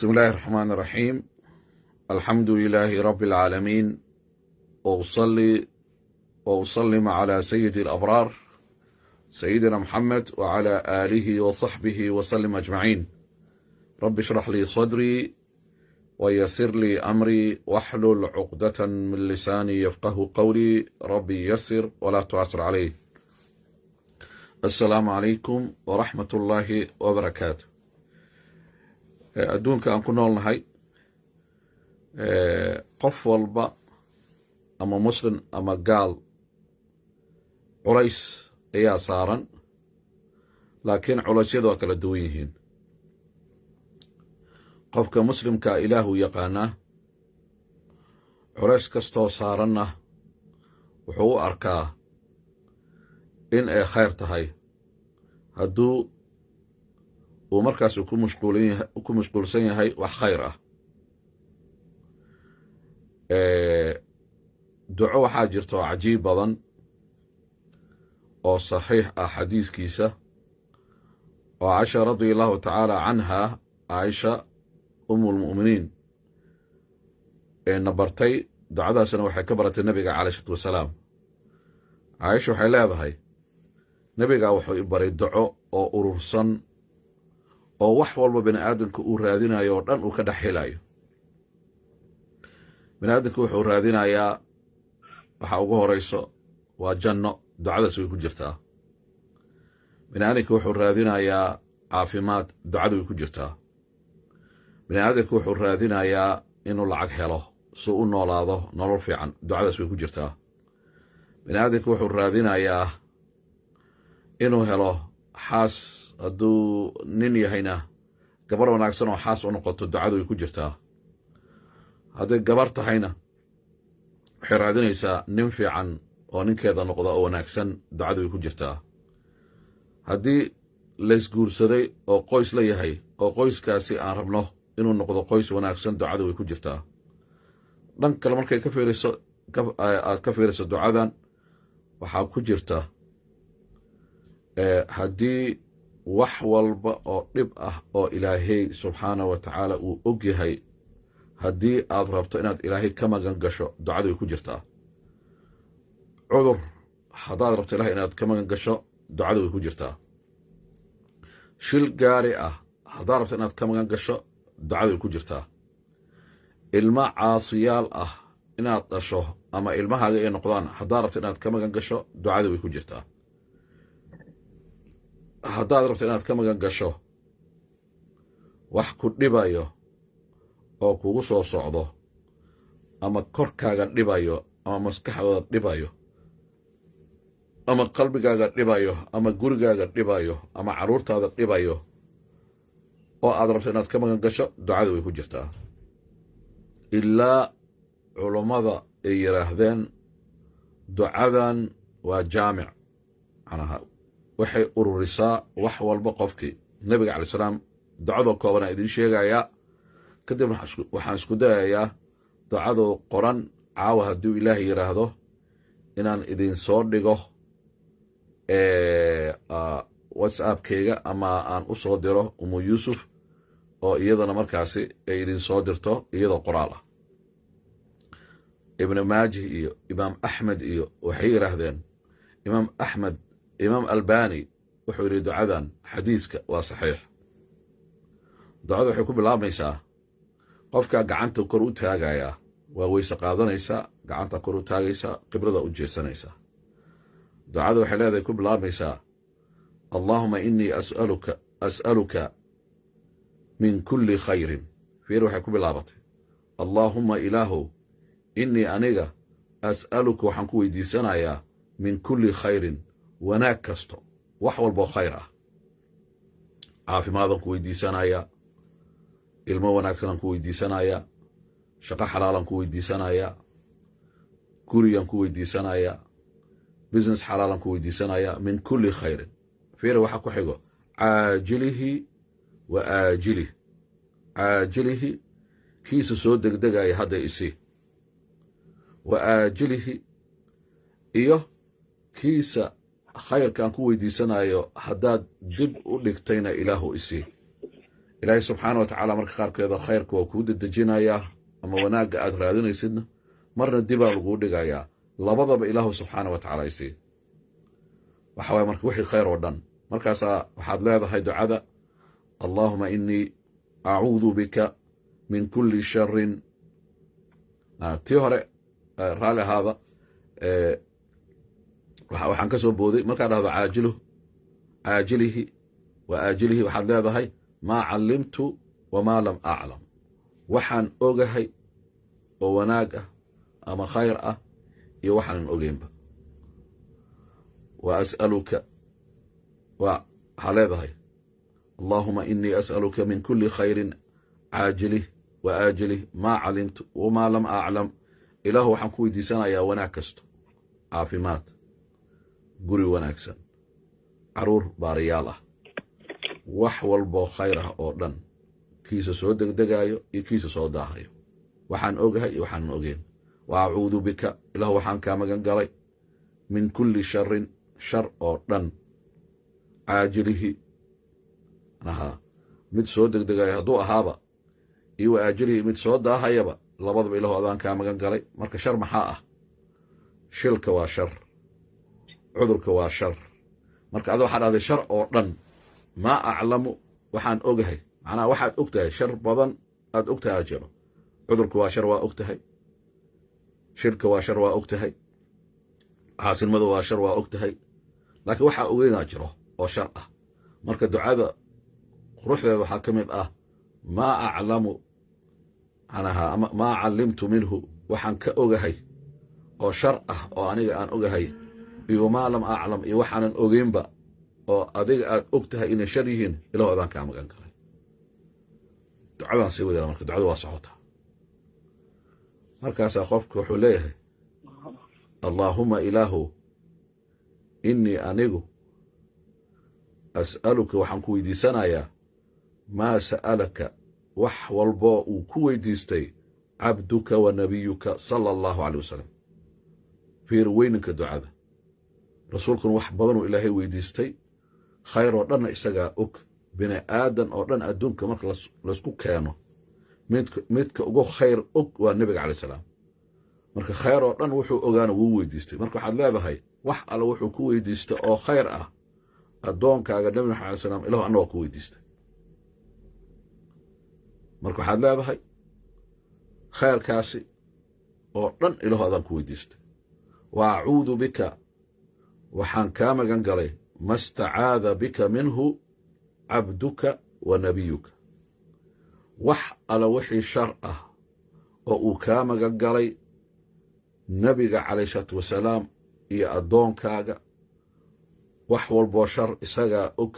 بسم الله الرحمن الرحيم، الحمد لله رب العالمين، وأصلي وأسلم على سيد الأبرار سيدنا محمد وعلى آله وصحبه وسلم أجمعين. رب اشرح لي صدري ويسر لي أمري واحلل عقدة من لساني يفقه قولي. ربي يسر ولا تعسر عليه. السلام عليكم ورحمة الله وبركاته. Adduunka aan ku noolnahay, qof walba, ama muslim ama gaal, culays ayaa saaran, laakiin culaysyadu waa kala duwan yihiin. Qofka muslimkaa Ilaahuu yaqaanaa, culays kastoo saaranna wuxuu u arkaa in ay khayr tahay hadduu uu markaas ku mashquulsan yahay wax khayr ah. Duco waxaa jirta oo cajiib badan oo saxiix ah xadiiskiisa, oo Caaisha radia allahu tacaala canha, Caaisha umulmu'miniin, ee na bartay ducadaasna waxay ka baratay Nebiga calay isalaatu wasalaam. Caaisha waxay leedahay, Nebigaa wuxuu i baray duco oo urursan oo wax walba bini aadamka uu raadinayo oo dhan uu ka dhex helayo. Bini aadamka wuxuu raadinayaa waxa ugu horayso waa janno, ducadaas way ku jirtaa. Bini aadamka wuxuu raadinayaa caafimaad, ducada way ku jirtaa. Bini aadamka wuxuu raadinayaa inuu lacag helo suu u noolaado nolol fiican, ducadaas way ku jirtaa. Bini aadamka wuxuu raadinayaa inuu helo xaas, hadduu nin yahayna gabar wanaagsan oo xaas u noqoto, ducadu way ku jirtaa. Hadday gabar tahayna waxay raadinaysaa nin fiican oo ninkeeda noqda oo wanaagsan, ducadu way ku jirtaa. Haddii laysguursaday oo qoys la yahay oo qoyskaasi aan rabno inuu noqdo qoys wanaagsan, ducadu way ku jirtaa. Dhan kale markay ka fiiriso, aad ka fiiriso ducadan, waxaa ku jirta haddii wax walba oo dhib ah oo Ilaahay subxaana wa tacaala uu og yahay haddii aad rabto inaad Ilaahay ka magan gasho, ducadu way ku jirtaa. Cudur haddaad rabto Ilahay inaad ka magan gasho, ducadu way ku jirtaa. Shil gaari ah haddaad rabto inaad ka magan gasho, ducadu way ku jirtaa. Ilmo caasiyaal ah inaad dhasho ama ilmahaaga ay noqdaan haddaad rabto inaad ka magan gasho, ducadu way ku jirtaa. Haddaad rabto inaad ka magan gasho wax ku dhibayo oo kugu soo socdo ama korkaaga dhibayo ama maskaxdooda dhibayo ama qalbigaaga dhibayo ama gurigaaga dhibayo ama carruurtaada dhibayo oo aad rabto inaad ka magan gasho, ducadu way ku jirtaa. Ilaa culummada ay yidhaahdeen ducadan waa jaamic, macnaha waxay ururisaa wax walba. Qofkii Nebiga calay salaam ducadoo koobanaa idiin sheegayaa, kadibna waxaan isku dayayaa ducadoo qoran caawa hadduu Ilaahay yidhaahdo inaan idin soo dhigo WhatsAppkeyga ama aan u soo diro Umu Yuusuf oo iyadana markaasi ay idin soo dirto iyadoo qoraal ah. Ibnu Maajih iyo Imaam Axmed iyo waxay yidhaahdeen, Imaam Axmed, Imaam Albani wuxuu yidhi ducadan xadiiska waa saxiix. Ducada waxay ku bilaabmaysaa, qofkaa gacanta kor u taagayaa, waa weyse qaadanaysaa, gacanta kor u taagaysaa, qiblada u jeesanaysaa. Ducada waxay leedahay, ku bilaabmaysaa: "Allaahuma inii as'aluka min kulli khayrin." Fiir, waxay ku bilaabatay: "Allaahuma", Ilaahow, "inii", aniga, "as'aluka", waxaan ku weydiisanayaa, "min kulli khayrin", wanaag kasto, wax walboo khayr ah. Caafimaadaan ku weydiisanayaa, ilmo wanaagsanaan ku weydiisanayaa, shaqo xalaalaan ku weydiisanayaa, gurigaan ku weydiisanayaa, business xalaalaan ku weydiisanayaa. "Min kulli khayrin." Fiir waxa ku xigo: "caajilihi wa aajilih". "Caajilihi", kiisa soo degdegaya hadda isi, "wa aajilihi", iyo kiisa khayrkaan ku weydiisanayo haddaad dib u dhigtayna Ilaahu isi. Ilaahay subxaana wa tacaala marka qaarkeeda khayrka waa kuu dedejinayaa, ama wanaagga aad raadinaysidna marna dibaa laguu dhigayaa. Labadaba Ilaahu subxaana wa tacala isii. Waxa waye marka wixii khayr oo dhan. Markaasaa waxaad leedahay ducada: "Allaahuma inii acuudu bika min kulli sharin." Tii hore raalli ahaada, waxaan ka soo booday. Markaa dhahdo caajiluh, caajilihi wa aajilihi, waxaad leedahay: "Maa callimtu wamaa lam aclam", waxaan ogahay oo wanaag ah ama khayr ah iyo waxaanan ogeynba. Wa as'aluka, waxaa leedahay: "Allaahuma inii as'aluka min kulli khayrin caajilih wa aajilih, maa calimtu wamaa lam aclam." Ilaahu, waxaan ku weydiisanayaa wanaag kasto, caafimaad, guri wanaagsan, caruur baariyaal ah, wax walboo khayr ah oo dhan, kiisa soo degdegaayo iyo kiisa soo daahayo, waxaan ogahay iyo waxaanan ogeyn. "Wa acuudu bika", Ilaahu, waxaan kaa magan galay, "min kulli sharin", shar oo dhan, caajilihi ahaa mid soo degdegayo hadduu ahaaba iyo wa aajilihi mid soo daahayaba, labadaba Ilahu adaan kaa magan galay. Marka shar maxaa ah? Shilka waa shar, cudurka waa shar. Marka ada waxaa dhahday shar oo dhan, "maa aclamu", waxaan ogahay, macnaha waxaad og tahay, shar badan aad og tahay aa jiro. Cudurka waa shar, waa og tahay. Shilka waa shar, waa og tahay. Xaasinimada waa shar, waa og tahay. Laakiin waxaa ogeynaa jiro oo shar ah. Marka ducada quruxdeeda waxaa ka mid ah "maa aclamu", macnaha ama "maa callimtu minhu", waxaan ka ogahay oo shar ah oo aniga aan ogahay, iyo "maa lam aclam", iyo waxaanan ogeynba oo adiga aad og tahay inay shar yihiin, Ilahu adaan kaa magan galay. Ducadaan sii wadana. Marka ducadu waa socotaa. Markaasaa qofka wuxuu leeyahay: "Allaahuma", Ilaahu, "innii", anigu, "as'aluka", waxaan ku weydiisanayaa, "maa sa'alaka", wax walboo uu ku weydiistay, "cabduka wa nabiyuka sala Allahu caleyh wasalam." Fiir weyninka ducada. Rasuulkuna wax badanuu Ilaahay weydiistay, khayr oo dhanna isagaa og. Bini aadan oo dhan adduunka marka laysku keeno, midka ugu khayr og waa Nebiga calay salaam. Marka khayr oo dhan wuxuu ogaana wuu weydiistay. Marka waxaad leedahay: wax alle wuxuu ku weydiistay oo khayr ah addoonkaaga Nebi Maxamed alay slam, Ilahu, anna waa ku weydiistay. Marka waxaad leedahay: khayrkaasi oo dhan, Ilahu, adaan ku weydiistay. "Wa acuudu bika", waxaan kaa magan galay, "ma stacaada bika minhu cabduka wa nabiyuka", wax alla wixii shar ah oo uu kaa magan galay Nebiga calayh isalaatu wasalaam iyo addoonkaaga. Wax walboo shar isagaa og.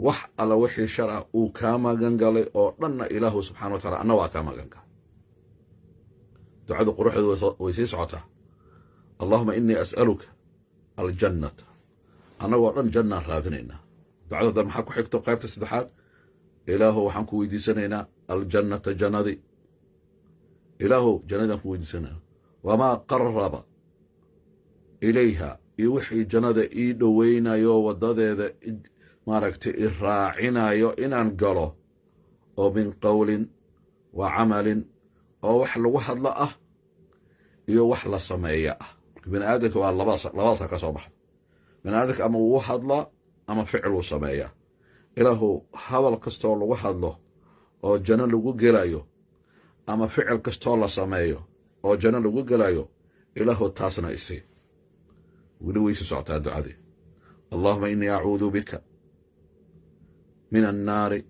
Wax alla wixii shar ah uu kaa magan galay oo dhanna, Ilaahu subxana wa tacala, anna waa kaa magan galay. Ducadu quruxdeedu way sii socotaa. "Allahuma inii as'aluka aljannata." Annagoo dhan jannaan raadinaynaa. Ducada hadda maxaa ku xigto? Qaybta saddexaad: Ilaahu, waxaan ku weydiisanaynaa, "aljannata", jannadii. Ilaahu, jannadaan ku weydiisanaynaa. "Wamaa qaraba ilayha", iyo wixii jannada ii dhoweynayo, waddadeeda maaragtay i raacinayo inaan galo, oo "min qowlin wa camalin", oo wax lagu hadlo ah iyo wax la sameeyo ah. Marka bini aadamka waa labadaasa ka soo baxda. Bini aadamka ama wuu hadlaa ama ficiluu sameeyaa. Ilaahu, hadal kastoo lagu hadlo oo janno lagu gelayo ama ficil kastoo la sameeyo oo janno lagu gelayo, Ilaahu, taasna isii. Weli waysi socotaa ducadii. "Allahuma innii acuudu bika min annaari",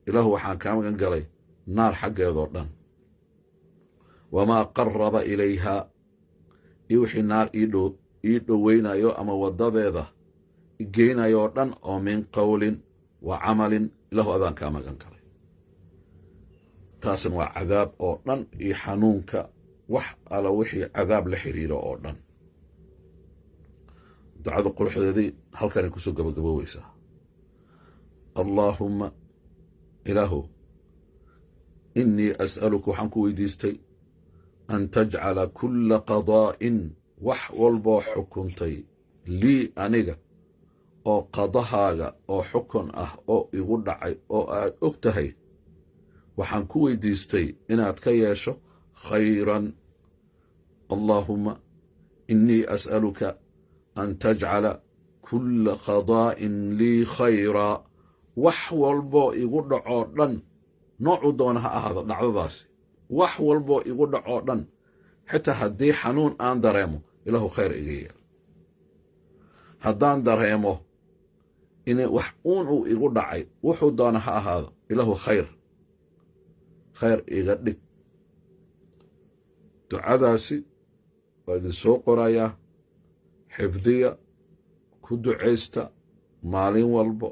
Ilaahu, waxaan kaa magan galay naar xaggeedoo dhan, "wamaa qaraba ilayhaa", iyo wixii naar ii dhoweynayo ama waddadeeda geynayo oo dhan, oo "min qowlin wa camalin", Ilaahu, adaan kaa magan galay. Taasna waa cadaab oo dhan iyo xanuunka, wax alla wixii cadaab la xiriiro oo dhan. Ducada quruxdeedii halkanay kusoo gabagaboobeysaa. "Allaahumma", Ilaahu, "innii as'aluka", waxaan ku weydiistay, "an tajcala kulla qadaa'in", wax walboo xukuntay, "lii", aniga Oo qadahaaga oo xukun ah oo igu dhacay oo aad og tahay, waxaan ku weydiistay inaad ka yeesho khayran. Allaahumma innii as'aluka an tajcala kulla qadaa'in lii khayraa. Wax walboo igu dhacoo dhan, noocuu doona ha ahaado dhacdadaasi, wax walboo igu dhacoo dhan, xitaa haddii xanuun aan dareemo, Ilaahu khayr iga yeel. Haddaan dareemo in wax uun uu igu dhacay, wuxuu doona ha ahaado, Ilaahu khayr iga dhig. Ducadaasi waa idin soo qorayaa. Xifdiya, ku ducaysta maalin walbo.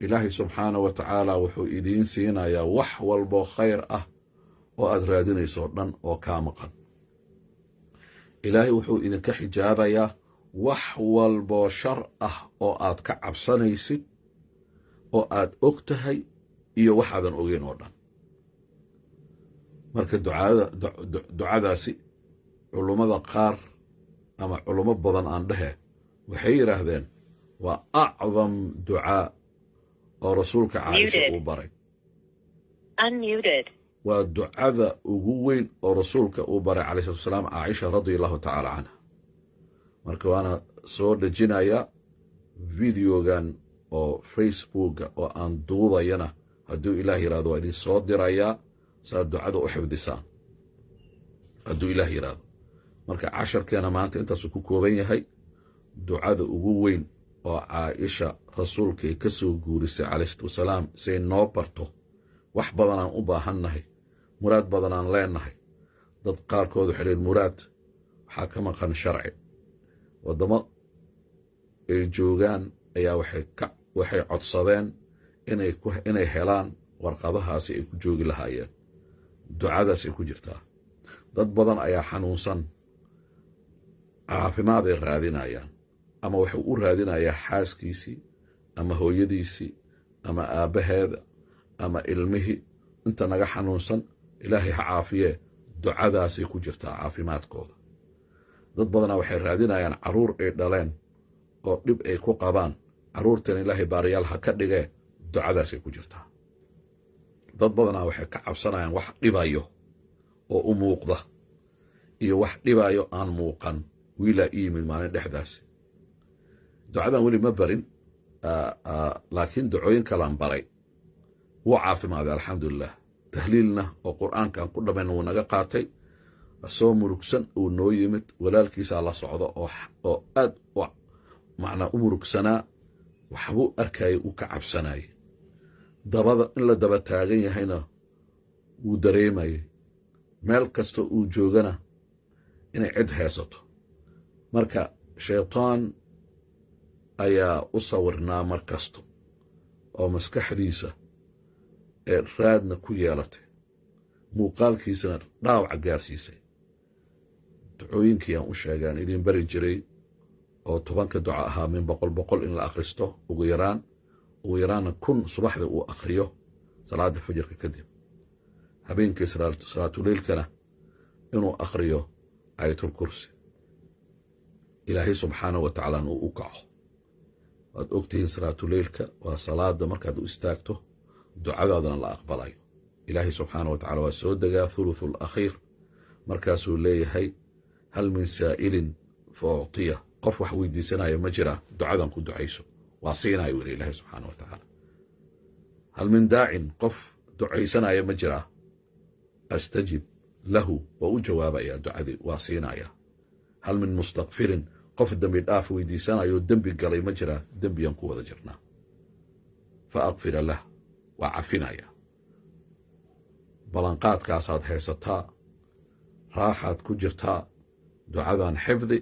Ilaahay subxaana wa tacaala wuxuu idiin siinayaa wax walboo khayr ah oo aad raadinayso dhan oo kaa maqan. Ilaahay wuxuu idinka xijaabayaa wax walboo shar ah oo aad ka cabsanaysid oo aad og tahay iyo waxaadan ogeyn oo dhan. Marka ducadaasi culummada qaar ama culummo badan aan dhehe waxay yidhaahdeen waa acdam ducaa oo Rasuulka Caaisha uu baray. Unmuted. Waa ducada ugu weyn oo Rasuulka uu baray calayhi salatu wasalaam Caaisha radia Allahu tacaala canha. Marka waana soo dhejinayaa videogan oo Facebooka oo aan duubayana. Hadduu Ilaah yidhahdo, waa idin soo dirayaa saad ducada u xifdisaan, hadduu Ilaah yidhahdo. Marka casharkeena maanta intaasuu ku kooban yahay, ducada ugu weyn oo Caaisha Rasuulkay ka soo guurisay calayhi salatu wasalaam say noo barto. Wax badanaan u baahannahay, muraad badanaan leenahay. Dad qaarkood waxay leeyiin muraad waxaa ka maqan sharci. Waddamo ay joogaan ayaa waxay codsadeen inay helaan warqadahaasi ay ku joogi lahaayeen. Ducadaasay ku jirtaa. Dad badan ayaa xanuunsan, caafimaad ay raadinayaan, ama wuxuu u raadinayaa xaaskiisii ama hooyadiisii ama aabbaheeda ama ilmihii. Inta naga xanuunsan Ilaahay ha caafiyee, ducadaasay ku jirtaa caafimaadkooda. Dad badanaa waxay raadinayaan carruur ay dhaleen oo dhib ay ku qabaan. Carruurtan Ilaahay baariyaal ha ka dhigee, ducadaasay ku jirtaa. Dad badanaa waxay ka cabsanayaan wax dhibayo oo u muuqda iyo wax dhibayo aan muuqan. Wiilaa i yimid maalin dhexdaasi. Ducadan weli ma barin, laakiin ducooyin kalaan baray. Wuu caafimaaday, alxamdulilah. Tahliilna oo Qur'aankaan ku dhammayn wuu naga qaatay. Asoo murugsan uu noo yimid, walaalkiisaa la socdo oo aad macnaa u murugsanaa. Waxbuu arkayay, uu ka cabsanayay. Dabada in la daba taagan yahayna wuu dareemayay, meel kasta uu joogana inay cid heesato. Marka shaytaan ayaa u sawirnaa mar kasta oo maskaxdiisa ee raadna ku yeelatay, muuqaalkiisana dhaawaca gaarsiisay. Ducooyinkii aan u sheegaan idiin bari jiray oo 10-ka duco ahaa, min boqol boqol in la akhristo ugu yaraan, ugu yaraanna 1000 subaxda uu akhriyo salaada fajirka kadib, habeenkii salaatuleylkana inuu akhriyo Aayatul Kursi, Ilaahay subxaanahu wa tacaalana uu u kaco. Waad ogtihiin, salaatuleylka waa salaada markaad u istaagto ducadaadana la aqbalayo. Ilaahay subxaana wa tacala waa soo degaa thuluthul akhiir, markaasuu leeyahay: "Hal min saa'ilin fa uctiya?" Qof wax weydiisanaya ma jiraa? Ducadan ku ducayso, waa siinayo, weli Ilaahay subxaana wa tacaala. "Hal min daacin?" Qof ducaysanaya ma jiraa? "Astajib lahu," waa u jawaabaya ducadii, waa siinaya. "Hal min mustakfirin?" Qof dembi dhaaf weydiisanayo, dembi galay ma jiraa? Dembiyaan ku wada jirnaa. "Fa akfira lah," waa cafinaya. Ballanqaadkaasaad haysataa, raaxaad ku jirtaa. Ducadan xifdi.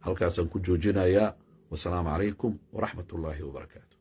Halkaasaan ku joojinayaa. Wasalaamu calaykum waraxmat ullaahi wabarakaatu.